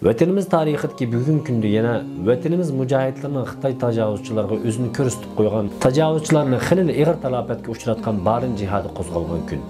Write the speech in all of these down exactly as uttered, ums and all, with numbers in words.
ۋەتىنىمىز تارىخىدىكى بۈگۈنكى كۈندە يەنە ۋەتىنىمىز مۇجاھىدلىرىنىڭ خىتاي تاجاۋۇزچىلارغا ئۆزىنى كۆرسىتىپ قويغان، تاجاۋۇزچىلارنى خېلىلا ئېغىر تالاپەتكە ئۇچراتقان بارىن جىھادى قوزغالغان كۈن.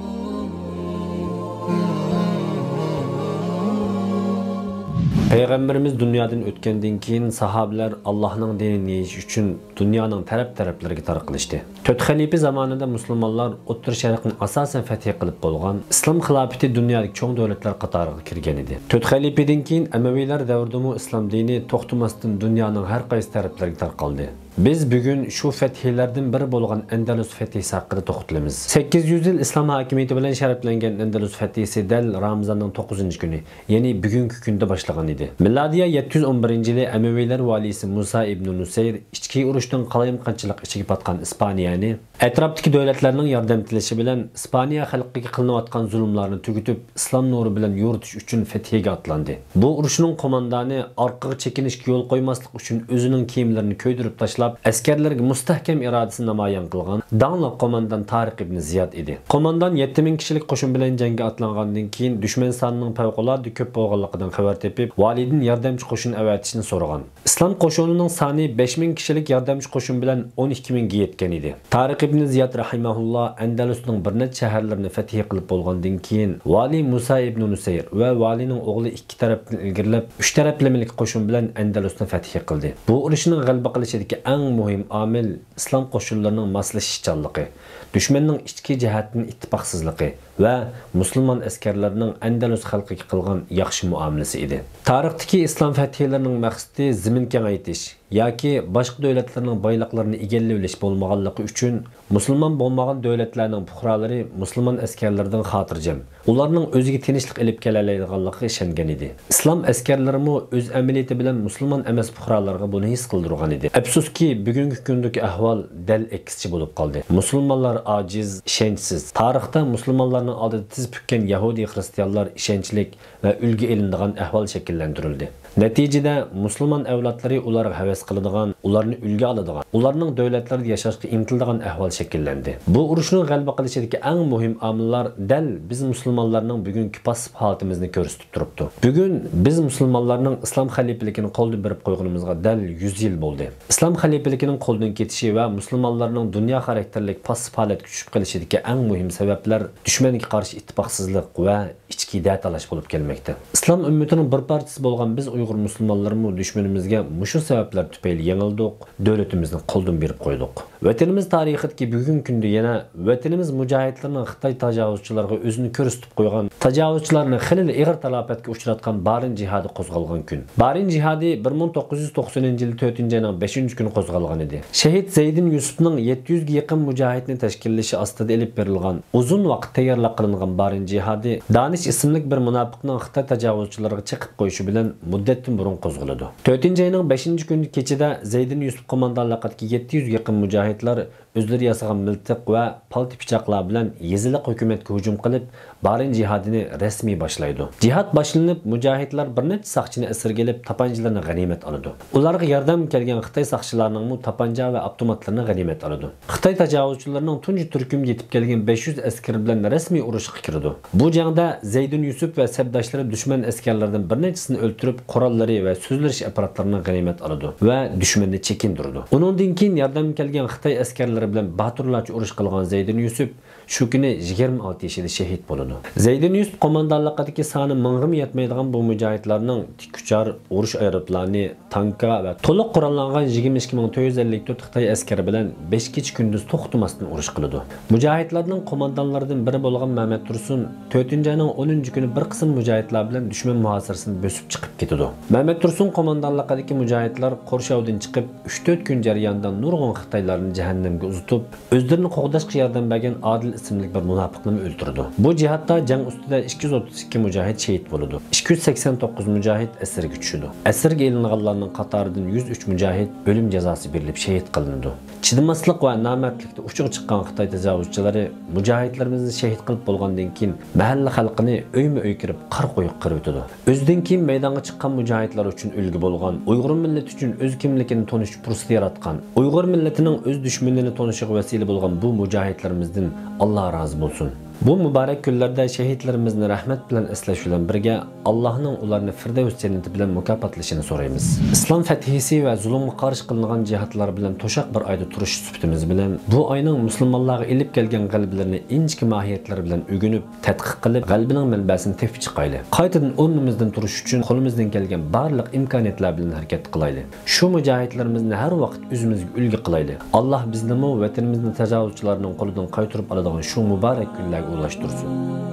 پەيغەمبىرىمىز دۇنيادىن ئۆتكەندىن كېيىن، ساھابىلەر ئاللاھنىڭ دىنىنى يېيىش ئۈچۈن دۇنيانىڭ تەرەپ-تەرەپلىرىگە تارقىلىشتى. تۆت خەلىپە زامانىدا مۇسۇلمانلار ئوتتۇرا شەرقنى ئاساسەن فەتھى قىلىپ بولغان، ئىسلام خىلاپىتى دۇنيادىكى چوڭ دۆلەتلەر قاتارىغا كىرگەن ئىدى. تۆت خەلىپىدىن كېيىن ئەمەۋىيلەر دەۋرىدىمۇ ئىسلام دىنى توختىماستىن دۇنيانىڭ ھەر قايسى تەرەپلىرىگە تارقالدى. بىز بۈگۈن شۇ فەتھىلەردىن بىرى بولغان ئەندەلۇس فەتھىسى ھەققىدە توختىلىمىز. سەككىز يۈز يىل ئىسلام ھاكىمىيىتى بىلەن شەرەپلەنگەن ئەندەلۇس فەتھىسى دەل رامىزاننىڭ توققۇزىنچى كۈنى، يەنى بۈگۈنكى كۈندە باشلىغان ئىدى. مىلادىيە يەتتە يۈز ئون بىرىنچى يىلى ئەمەۋىيلەر ۋالىيسى مۇسا ئىبنى نۇسەير ئىچكى ئۇرۇشنىڭ قالايمىقانچىلىق ئىچىگە پاتقان ئىسپانىيەنى، ئەتراپتىكى دۆلەتلەرنىڭ ياردەم تىلىشى بىلەن ئىسپانىيە خەلقىگە قىلىنىۋاتقان زۇلۇملارنى تۈگىتىپ، ئىسلام نۇرى بىلەن يورۇتۇش ئۈچۈن فەتھىگە ئاتلاندى. بۇ ئۇرۇشنىڭ قوماندانى ئارقىغا چېكىنىشكە يول قويماسلىق ئۈچۈن ئۆزىنىڭ كىيىملىرىنى كۆيدۈرۈپ تاشلاپ، ئەسكەرلەرگە مۇستەھكەم ئىرادىسىنى نامايان قىلغان داڭلىق قوماندان تارىق ئىبنى زىياد ئىدى. قوماندان يەتتە مىڭ كىشىلىك قوشۇن بىلەن جەڭگە ئاتلانغاندىن كېيىن، دۈشمەن سانىنىڭ پەۋقۇلئاددە كۆپ بولغانلىقىدىن خەۋەر تېپىپ، ۋالىيدىن ياردەمچى قوشۇن ئەۋەتىشنى سورىغان. ئىسلام قوشۇنىنىڭ سانى بەش مىڭ كىشىلىك ياردەمچى قوشۇن بىلەن ئون ئىككى مىڭگە يەتكەن ئىدى. تارىق ئىبنى زىياد رەھىمەھۇللا ئەندەلۇسنىڭ بىر نەچچە شەھەرلىرىنى فەتھى قىلىپ بولغاندىن كېيىن، ۋالىي مۇسا ئىبنى نۇسەير ۋە ۋالىينىڭ ئوغلى ئىككى تەرەپتىن ئىلگىرىلەپ، ئۈچ تەرەپلىمىلىك قوشۇن بىلەن ئەندەلۇسنى فەتھى قىلدى. بۇ ئۇرۇشنىڭ غەلىبە قىلىشىدىكى ئەڭ مۇھىم ئامىل ئىسلام قوشۇنلىرىنىڭ ماسلىشىشچانلىقى، دۈشمەننىڭ ئىچكى جەھەتتىن ئىتتىپاقسىزلىقى ۋە مۇسۇلمان ئەسكەرلىرىنىڭ ئەندەلۇس خەلقىگە قىلغان ياخشى مۇئامىلىسى ئىدى. تارىختىكى ئىسلام فەتھىلىرىنىڭ مەقسىتى زېمىن كېڭەيتىش ياكى باشقا دۆلەتلەرنىڭ بايلىقلىرىنى ئىگىلىۋېلىش بولمىغانلىقى ئۈچۈن، مۇسۇلمان بولمىغان دۆلەتلەرنىڭ پۇقرالىرى مۇسۇلمان ئەسكەرلىرىدىن خاتىرجەم، ئۇلارنىڭ ئۆزىگە تىنچلىق ئېلىپ كېلەلەيدىغانلىقىغا ئىشەنگەن ئىدى. ئىسلام ئەسكەرلىرىمۇ ئۆز ئەمەلىيىتى بىلەن مۇسۇلمان ئەمەس پۇقرالارغا بۇنى ھېس قىلدۇرغان ئىدى. ئەپسۇسكى، بۈگۈنكى كۈندىكى ئەھۋال دەل ئەكسىچە بولۇپ قالدى. مۇسۇلمانلار ئاجىز، ئىشەنچسىز. تارىختا مۇسۇلمانلارنىڭ ئالدىدا تىز پۈككەن يەھۇدىي خىرىستىيانلار ئىشەنچلىك ۋە ئۈلگە ئېلىنىدىغان ئەھۋال شەكىللەندۈرۈلدى. نەتىجىدە، مۇسۇلمان ئەۋلادلىرى ئۇلارغا ھەۋەس قىلىدىغان، ئۇلارنى ئۈلگە ئالىدىغان، ئۇلارنىڭ دۆلەتلىرىدە ياشاشقا ئىنتىلىدىغان ئەھۋال شەكىللەندى. بۇ ئۇرۇشنىڭ غەلىبە قىلىشىدىكى ئەڭ مۇھىم ئامىللار دەل بىز مۇسۇلمانلارنىڭ بۈگۈنكى پاسسىپ ھالىتىمىزنى كۆرسىتىپ تۇرۇپتۇ. بۈگۈن بىز مۇسۇلمانلارنىڭ ئىسلام خەلىپىلىكىنى قولدىن بېرىپ قويغىنىمىزغا دەل يۈز يىل بولدى. ئىسلام خەلىپىلىكىنىڭ قولدىن كېتىشى ۋە مۇسۇلمانلارنىڭ دۇنيا خاراكتېرلىك پاسسىپ ھالەتكە چۈشۈپ قېلىشىدىكى ئەڭ مۇھىم سەۋەبلەر دۈشمەنگە قارشى ئىتتىپاقسىزلىق ۋە ئىچكى دەتالاش بولۇپ كەلمەكتە. ئىسلام ئۈممىتىنىڭ بىر پارچىسى بولغان بىز ئۇيغۇر مۇسۇلمانلىرىمۇ دۈشمىنىمىزگە مۇشۇ سەۋەبلەر تۈپەيلى يېڭىلدۇق، دۆلىتىمىزنى قولدىن بېرىپ قويدۇق. ۋەتىنىمىز تارىخىدىكى بۈگۈنكى كۈندە يەنە ۋەتىنىمىز مۇجاھىدلىرىنىڭ خىتاي تاجاۋۇزچىلارغا ئۆزىنى كۆرسىتىپ قويغان، تاجاۋۇزچىلارنى خېلىلا ئېغىر تالاپەتكە ئۇچراتقان بارىن جىھادى قوزغالغان كۈن. بارىن جىھادى بىر مىڭ توققۇز يۈز توقسىنىنچى يىل تۆتىنچى ئاينىڭ بەشىنچى كۈنى قوزغالغان ئىدى. شېھىت زەيدىن يۈسۈپنىڭ يەتتە يۈزگە يېقىن مۇجاھىدنى تەشكىللىشى ئاستىدا ئېلىپ بېرىلغان ئۇزۇن ۋاقىت تەييارلىق قىلىنغان بارىن جىھادى دانىش ئىسىملىك بىر مۇناپىقنىڭ خىتاي تاجاۋۇزچىلىرىغا چېقىپ قويۇشى بىلەن مۇددەتتىن بۇرۇن قوزغىلىدۇ. تۆتىنچى ئاينىڭ بەشىنچى كۈنى كېچىدە زەيدىن يۈسۈپ قوماندانلىقىدىكى يەتتە يۈزگە يېقىن مۇجاھىدلار ئۆزلىرى ياسىغان مىلتىق ۋە پالتا پىچاقلار بىلەن يېزىلىق ھۆكۈمەتكە ھۇجۇم قىلىپ، بارىن جىھادىنى رەسمىي باشلايدۇ. جىھاد باشلىنىپ، مۇجاھىدلار بىر نەچچە ساقچىنى ئەسىرگە ئېلىپ، تاپانچىلىرىنى غەنىيمەت ئالىدۇ. ئۇلارغا ياردەمگە كەلگەن خىتاي ساقچىلارنىڭمۇ تاپانچا ۋە ئاپتوماتلىرىنى غەنىيمەت ئالىدۇ. خىتاي تاجاۋۇزچىلىرىنىڭ تۇنجى تۈركۈمگە يېتىپ كەلگەن بەش يۈز ئەسكىرى بىلەن رەسمىي ئۇرۇشقا كىرىدۇ. بۇ جەڭدە زەيدىن يۈسۈپ ۋە سەپداشلىرى دۈشمەن ئەسكەرلىرىدىن بىر نەچچىسىنى ئۆلتۈرۈپ، قوراللىرى ۋە سۆزلىشىش ئاپپاراتلىرىنى غەنىيمەت ئالىدۇ ۋە دۈشمەننى چېكىندۈرىدۇ. ئۇنىڭدىن كېيىن ياردەمگە كەلگەن خىتاي ئەسكەرلىرى بىلەن باتۇرلارچە ئۇرۇش قىلغان زەيدىن يۈسۈپ شۇ كۈنى يىگىرمە ئالتە يېشىدا شېھىت بولىدۇ. زەيدىن يۈسۈپ قوماندانلىقىدىكى سانى مىڭغىمۇ يەتمەيدىغان بۇ مۇجاھىدلارنىڭ تىككۈچار ئۇرۇش ئايروپىلانى، تانكا ۋە تولۇق قوراللانغان يىگىرمە ئىككى مىڭ تۆت يۈز ئەللىك تۆت خىتاي ئەسكىرى بىلەن بەش كېچە كۈندۈز توختىماستىن ئۇرۇش قىلىدۇ. مۇجاھىدلارنىڭ قوماندانلىرىدىن بىرى بولغان مەمەت تۇرسۇن تۆتىنچى ئاينىڭ ئونىنچى كۈنى بىر قىسىم مۇجاھىدلار بىلەن دۈشمەن مۇھاسىرىسىنى بۆسۈپ چىقىپ كېتىدۇ. مەمەت تۇرسۇن قوماندانلىقىدىكى مۇجاھىدلار قورشاۋدىن چىقىپ، ئۈچ تۆت كۈن جەريانىدا نۇرغۇن خىتايلارنى جەھەننەمگە ئۇزىتىپ، ئۆزلىرىنى قوغداشقا ياردەم بەرگەن ئادىل ئىسىملىك بىر مۇناپىقنىمۇ ئۆلتۈرىدۇ. بۇ جىھادتا جەڭ ئۈستىدە ئىككى يۈز ئوتتۇز ئىككى مۇجاھىد شېھىت بولىدۇ. ئىككى يۈز سەكسەن توققۇز مۇجاھىد ئەسىرگە چۈشىدۇ. ئەسىرگە ئېلىنغانلارنىڭ قاتارىدىن يۈز ئۈچ مۇجاھىد ئۆلۈم جازاسى بېرىلىپ شېھىت قىلىنىدۇ. چىدىماسلىق ۋە نامەردلىكتە ئۇچىغا چىققان خىتاي تاجاۋۇزچىلىرى مۇجاھىدلىرىمىزنى شېھىت قىلىپ بولغاندىن كېيىن، مەھەللە خەلقىنى ئۆيمۇ ئۆي كىرىپ، قارا قويۇق قىرىۋېتىدۇ. ئۆزىدىن كېيىن مەيدانغا چىققان مۇجاھىدلار ئۈچۈن ئۈلگە بولغان، ئۇيغۇر مىللىتى ئۈچۈن ئۆز كىملىكىنى تونۇش پۇرسىتى ياراتقان، ئۇيغۇر مىللىتىنىڭ ئۆز دۈشمىنىنى تونۇشىغا ۋەسىلە بولغان بۇ مۇجاھىدلىرىمىزدىن ئاللا رازى بولسۇن. بۇ مۇبارەك كۈنلەردە شېھىتلىرىمىزنى رەھمەت بىلەن ئەسلەش بىلەن بىرگە، ئاللاھنىڭ ئۇلارنى فىردەۋس جەننىتى بىلەن مۇكاپاتلىشىنى سورايمىز. ئىسلام فەتھىسى ۋە زۇلۇمغا قارشى قىلىنغان جىھادلار بىلەن توشاق بىر ئايدا تۇرۇش سۈپىتىمىز بىلەن، بۇ ئاينىڭ مۇسۇلمانلارغا ئېلىپ كەلگەن غەلىبىلىرىنى ئىنچىكە ماھىيەتلىرى بىلەن ئۆگىنىپ، تەتقىق قىلىپ، غەلىبىنىڭ مەنبەسىنى تېپىپ چىقايلى. قايتىدىن ئورنىمىزدىن تۇرۇش ئۈچۈن قولىمىزدىن كەلگەن بارلىق ئىمكانىيەتلەر بىلەن ھەرىكەت قىلايلى. شۇ مۇجاھىدلىرىمىزنى ھەر ۋاقىت ئۆزىمىزگە ئۈلگە قىلايلى. ئاللاھ بىزنىمۇ، ۋەتىنىمىزنى تاجاۋۇزچىلارنىڭ قولىدىن قايتۇرۇپ ئالىدىغان شۇ مۇبارەك كۈنلەرگە ئۇلاشتۇرسۇن.